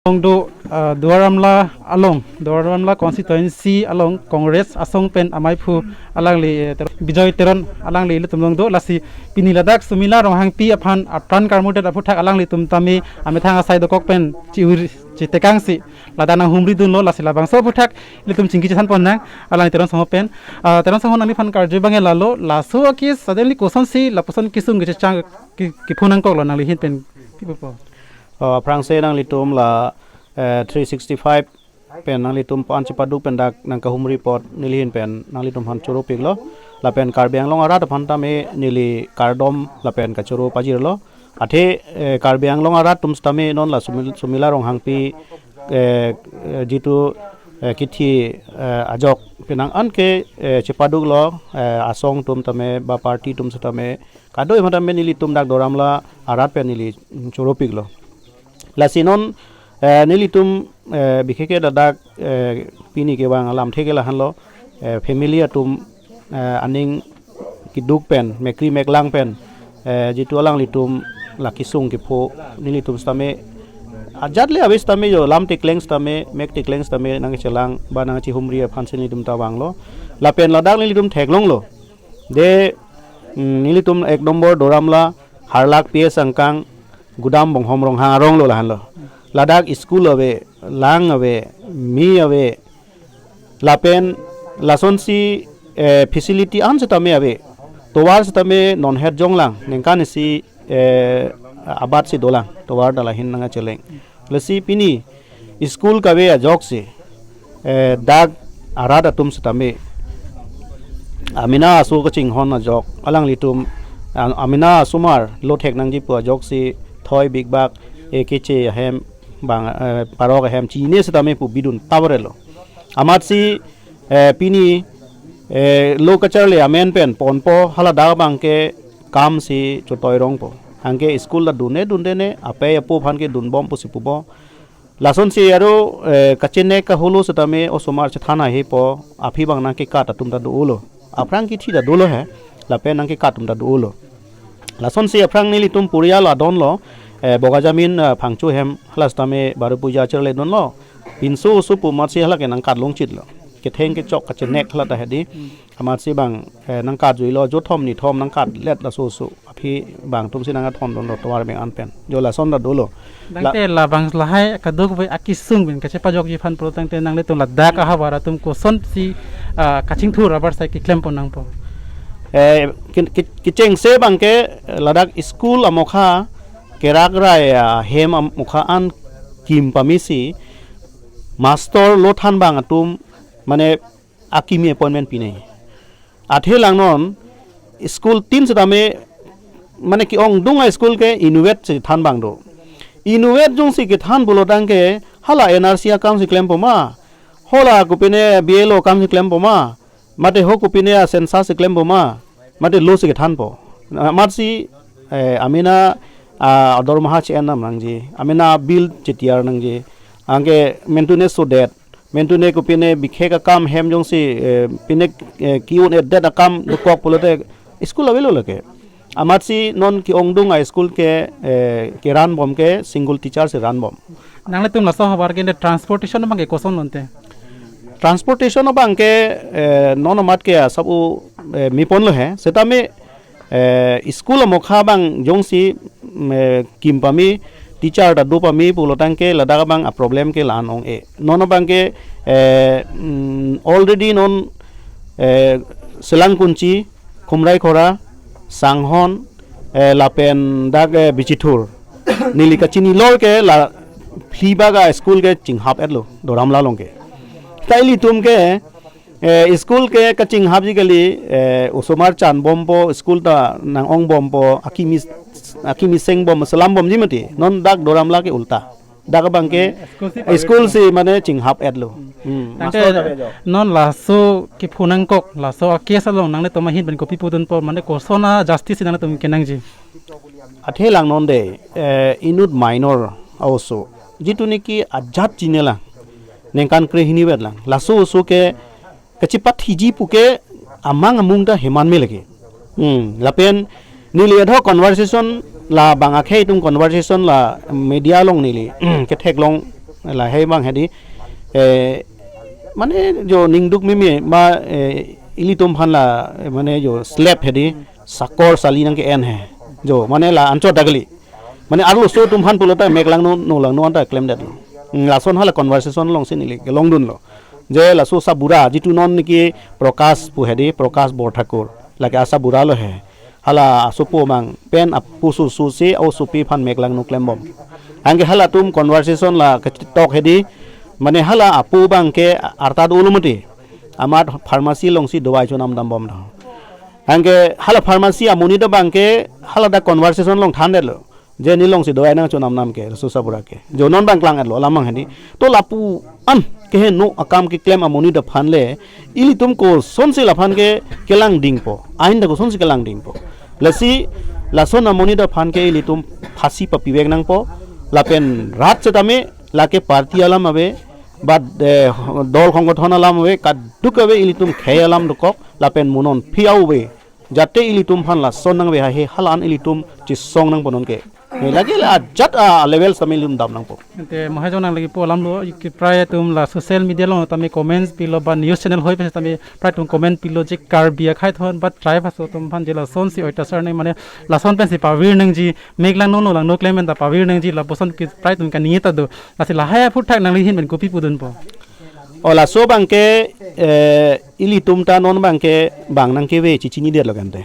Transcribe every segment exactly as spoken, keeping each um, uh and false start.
Long do, ah, Duar Amla along, Duar Amla constituency along Congress asong pen amaiphu alangli, eh, Ter-, Bijoy Teron alangli ilitum long do, lasi pini ladak Sumila Ronghangpi aphan apran karmudet aphuthak alanglitum tame amethang asai dokok pen chiur chitekangsi ladak nanghumri dunlo, lasi labangso aphuthak ilitum chingki chethan ponnang alang Teron Sangho pen. Ah, Teron Sangho, nangliphan karju abang lalo, laso a-case suddenly kosonsi lapuson kesung kechechang ke, kephu nangkoklo, nangli ahin pen pi pupo? Oh, aphrangsi nanglitum la, eh, three sixty-five pen nanglitum aphan chepaduk pen dak nangkahumri apot neli ahin pen nanglitumphan choropiklo. Lapen Karbi Anglong arat aphan tame neli kardom lapen kachoro pajirlo. Athe, eh, Karbi Anglong arat atum sitame non la Sumil-, Sumila Ronghangpi, eh, eh, jitu, eh, kithi, eh, ajok penang an ke, eh, chepaduklo, eh, asong atum tame ba party atum sitame kadoi matame nelitum dak Duar Amla arat pen neli, mm, choropiklo. Lasi non, eh, nelitum, eh, bikheke ladak, eh, pini kevang alamthe ke lahenlo, eh, family atum, eh, aning keduk pen, mekri meklang pen, eh, jitu alanglitum la kesung kephu nelitum sitame ajat le ave sitame jo lam tekleng sitame, mek tekleng sitame nangchelang ba nangchehumri aphansi nelitum ta vanglo. Lapen ladak nelitum theklonglo. De, mm, nelitum ek nombor Duar Amla, Harlak P S angkang, Gudam Bonghom Ronghang aronglo lahenlo. Ladak school ave, lang ave, mi ave. Lapen lasonsi, eh, facility an sitame ave. Tovar sitame non het jonglang, ningkan isi, eh, abatsi dolang, tovar ta la ahin nangcheleng. Lasi pini school kave ajoksi, eh, dak arat atum sitame amena aso kachinghon ajok, alanglitum, ah, amena asomar lo thek nangji pu ajoksi thoi bikbak, eh, keche ahem bang, eh, parok ahem chine sitame pu bidun tavarelo. Amatsi, eh, pini, eh, lo kacharli amen pen ponpo, hala dak abang ke kamsi chotoi rongpo. Anke school ta dunde dundene, apei apo aphan ke dunbom pusi pupo. Lasonsi aro, eh, kachenek kaholo sitame osomar chethan ahepo, aphi bang nangkekat atum ta dolo. Aphrang kithi ta dolo he, lapen nangkekat atum ta dolo. Lasonsi aphrang nelitum purial adonlo, eh, Bogajamin, eh, Phangcho hem, hala sitame Baru Puja achirle dunlo. Pinso oso pu amatsi hala ke nangkat longchitlo. Ketheng kechok kachenek hala ta hedi. Amatsi bang, eh, nangkat juilo, jothom nithom nangkatlet laso oso. Aphi bang atumsi nangkathon dunlo tovar beng an pen. Jo lason ta dolo. La- Tangte labang lahai kadokave akesung pen kachepajokji aphan pulo tangte nanglitum ladak ahavar atum kosonsi, ah, kachingthur abar sai keklem pon nangpo? Eh, ki-, ki-, kechengse abang ke ladak school amokha kerak rai ahem amokha an kim pamesi master lo than abang atum mane akimi appointment pinai. Athe langnon school tin sitame mane ke-ongdung a-school ke inutvet si than abang do. Inutvet jongsi kethan pulo tangke hala N R C akamsi klempo ma, hala kopine B L O akamsi klempo ma, mate ho kopine a-census si klempo ma, mate lo si kethanpo. Amatsi, eh, amena, ah, adormaha che-en nam nangji, amena bill chetiar nangji, anke mentune sodet, mentune kopine bikhek akam hem jongsi, eh, pine, eh, ke-un-edet akam dokok pulote school avelo lake. Amatsi non ke-ongdung a-school ke, eh, keran bom ke single teacher si ran bom. Nanglitum laso ahavar ke transportation abang ke koson lonte? Transportation abang ke, eh, non amat ke asap u, eh, mi ponlo he. Sitame, eh, school amokha abang jongsi, mm, eh, kim pame, teacher ta do pame pulo tangke ladak abang a-problem ke la-an ong-e. Non abang ke, eh, mm, already non, eh, Selangkunchi, Khumraikhora, Sanghon, eh, lapen dak, eh, Bichithur. Neli kachinilor ke la phli bak a-school ke chinghap-etlo, Duar Amla along ke. Ta ilitum ke, eh, school ke kachinghapji kali, eh, osomar chan bompo, school ta nang-ong bompo, akimi, akimi seng bom, selam bomji mati. Non dak Duar Amla ke ulta. Dak abang ke school si, school si mane chinghap-etlo. Hmm. Tangte master ta bejo. Non laso kephu nangkok, laso a-case along nanglitum ahin pen kopi pudunpo, mane koson a-justice nanglitum kenangji? Athe langnon de, eh, inut minor a-oso. Jitu niki ajat chine lang. Ningkan krehini vet lang. Laso oso ke kachepathiji puke amang amung ta heman me lake. Hmm, lapen neli adho conversation la bang akhei atum conversation la media along neli kethek long Lahai abang hedi, eh, mane jo ningduk mimi ma, eh, ilitum aphan la, eh, mane jo slap hedi, sakor sali nangke-en he. Jo, mane la anchot dak kali. Mane arloso atum aphan pulo ta meklangno, nolangno anta klemdetlo. Hmm, lason hala conversation alongsi neli kelongdunlo. Je laso sabura, jitu non niki Prakash pu hedi, Prakash Borthakur. Lake asabura lo he. Hala asopo abang pen apusu susi osopi aphan meklangno klembom. Anke halatum conversation la ketok hedi, mane hala apo abangke arta dolo mati. Amat pharmacy alongsi dawai chonam dambom do. Anke hala pharmacy amonit abangke hala dak conversation along thandetlo. Je neli alongsi dawai nangchonam nam ke, laso sabura ke. Jo non abang klang-etlo, alam abang hedi. To lapu-an keheno akam keklem amonit aphan le, ilitum kosonsi laphan ke kelangdingpo. Ahin ta kosonsi kelangdingpo. Lasi, lason amonit aphan ke ilitum phasi papivek nangpo. Lapen rat setame, lake party alam ave, but, eh, dol khongothon alam ave, kaduk ave ilitum khei alam dokok, lapen mo non phiau ave. Jate ilitum aphan lason nangve haihe hala-an ilitum chesong nangpo non ke. Eh, lake la ajat a level setame ilitum dam nangpo. Ante mahai jong nangli kipu alam lo, ki prai atum la social media along tame comments pilo ba news channel hoi pen tame prai atum comment pilo je Karbi akhei thon ba tribe aso atum aphan je lasonsi oitasar nang mane lason pensi pavir nangji meklangno nolangno klem pen ta pavir nangji lapuson ki prai atum kaningje ta do. Lasi lahai aphuthak nangli ahin pen kopi pudunpo. O laso abangke, eh, ilitum ta non abangke bang nangkeve chechinidetlo kante.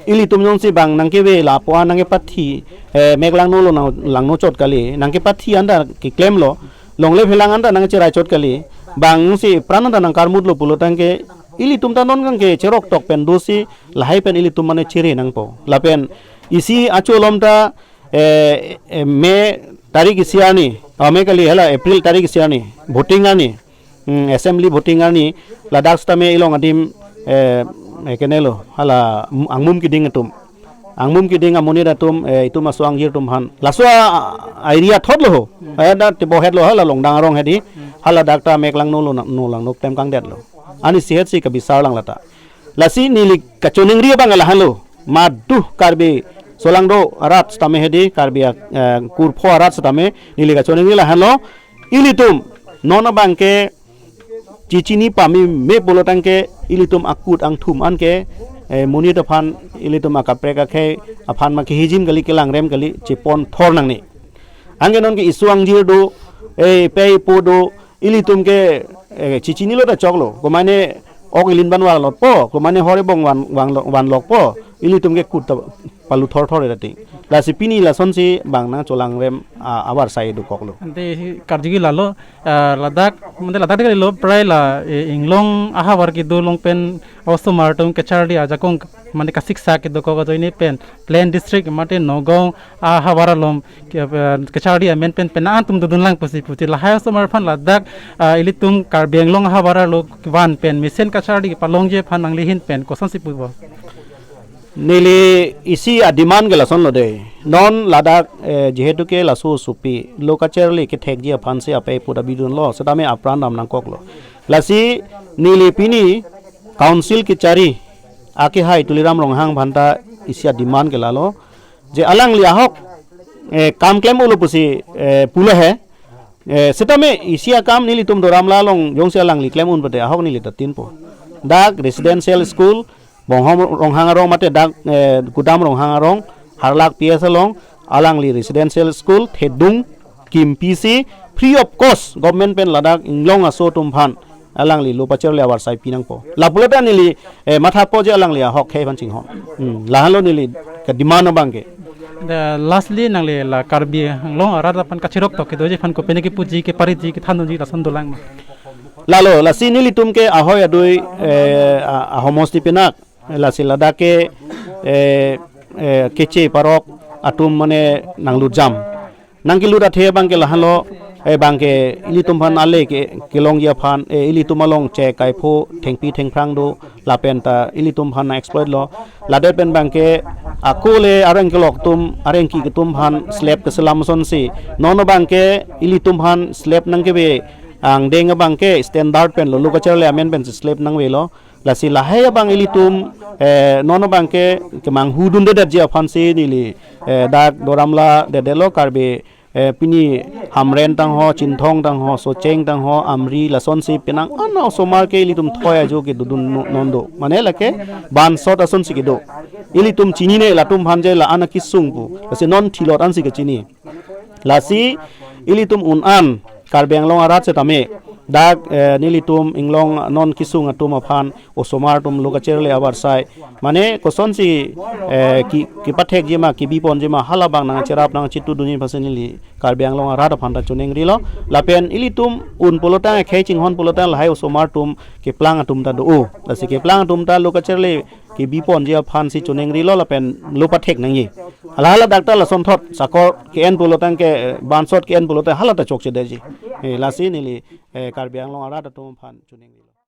Ilitum jongsi bang nangkeve lapu-an nangkepathi, eh, meklangno lo nang, langno chot kali, nangkepathi anta keklemlo, longle phelang anta nangcherai chot kali, bangsi pran anta nangkarmutlo pulo tangke, ilitum ta non kangke cherok tok pen dosi, lahai pen ilitum mane chere nangpo. Lapen isi acho alom ta, eh, eh, May tarik isi arni, ah, May kali hala April tarik isi arni, voting arni, hmm, assembly voting arni, ladak setame ilong adim, eh, eh, kenelo, hala m-, angmum kiding atum. Angmum kiding amonit atum, eh, itum aso angjir atum aphan. Laso a, a area thot lo ho. Eh, da tebohet lo hala Longdang arong hedi. Hala dak ta meklangno lo na, nolangno klem kangdetlo. Ani sihet si kabisar lang lata. Lasi neli kachoningri abang lahan lo. Madu Karbi solangdo arat setame hedi, Karbi ak-, eh, kurpho arat setame, neli kachoningri lahan lo. Ilitum, non abangke, chechini pameme pulo tangke, ilitum akut angthum anke, eh, monit aphan, ilitum akaprek akhei aphan ma kehijim kali kelangrem kali chepon thor nangne. Anke non ke isu angjir do, eh, pei po do, ilitum ke, eh, chechinilo ta choklo. Komane ok ilin ban vanlokpo, komane hor ebong van, van, vanlokpo, ilitum ke kut ta palu thor thor erati. Lasi pini lasonsi bang nangcholangrem a, avarsai dokoklo. Ante karjugi lalo, ah, ladak, mane ladak kalilo prai la, eh, inglong ahavar kedo along pen osomar atum kacharli ajakong mane kasiksak kedo kok ajoine pen plain district mate Nagaon ahavar along ke, eh, kacharli amen pen pen atum dodun lang pusi pusi lahai osomar aphan ladak, ah, ilitum Karbi Anglong ahavar along van pen mesen kacharli palongji aphan nangli ahin pen kosonsi pupo. Neli isi a demand ke lasonlo de. Non ladak, eh, jihetu ke laso supi lo kacharli kethekji aphansi apei pu ta bidunlo, setame apran dam nangkoklo. Lasi neli pini council kechari akehai Tuliram Ronghang aphan ta isi a demand ke lalo. Je alangli ahok, eh, kam klem-olo pusi, eh, pulo he. Eh, setame isi akam nelitum Doramla along jongsi alangli klem un pute ahok neli ta tinpo. Dak residential school, Bonghom Ronghang arong mate dak, eh, Gudam Ronghang arong, Harlak P S along, alangli residential school, thedung, kimpisi, free of cost, government pen ladak inglong aso atum aphan, alangli lo pacharli avarsai pi nangpo. Lapulo ta neli, eh, mathapo je alangli ahok khei aphan chinghon. Hmm, lahanlo neli ke demand abangke. The lastly nangli la Karbi Anglong arat aphan kachirok tok kedoji aphan kopine kipuji kepariji kethandunji lason dolang ma. Lalo, lasi nelitum ke ahoi adui, eh, a, ahomosti pinak, lasi ladak ke, eh, eh, keche parok atum mane nanglut jam. Nangkelut athe abangke lahanlo, eh, abangke ilitum aphan ale ke, kelongji aphan, eh, ilitum along che kaipho, thengpi thengphrang do, lapen ta ilitum aphan nang-exploit lo. Ladet pen abangke, ako le areng kelok atum, areng ki atum aphan slap keselam asonsi. Non abangke, ilitum aphan slap nangkeve, angdeng abangke, standard pen lo, lo kacharli amen pen slap nangvelo. Lasi lahai abang ilitum, eh, non abangke kemanghu dundedetji aphansi neli, eh, dak Doramla dedetlo Karbi Eh, pini Hamren tangho, Chinthong tangho, Socheng tangho, Amri lasonsi penang ana osomar ke ilitum thoi ajo kedodun no-, non do. Mane lake bansot asonsi kedo. Ilitum chinine latum aphan je la-an akesung pu. Lasi non thilot ansi kechini. Lasi ilitum un-an Karbi Anglong arat setame dak, eh, nelitum inglong non kesung atum aphan osomar atum lo kacharli avarsai. Mane kosonsi, eh, ki, kepathekji ma, kebiponji ma, halabang nangcherap nangchitudunji aphansi neli Karbi Anglong arat aphan ta choningrilo. Lapen ilitum un pulotang, akhei chinghon pulotang lahai osomar atum keplang atum ta do-o. Lasi keplang atum ta lo kacharli kebiponji aphansi choningrilo lapen lo pathek nangji. Hala hala dak ta lasonthot sakor ke-en pulotang ke, eh, bansot ke-en pulotang hala ta chokchedetji. Eh, lasi neli, eh, Karbi Anglong arat atum aphan choningrilo.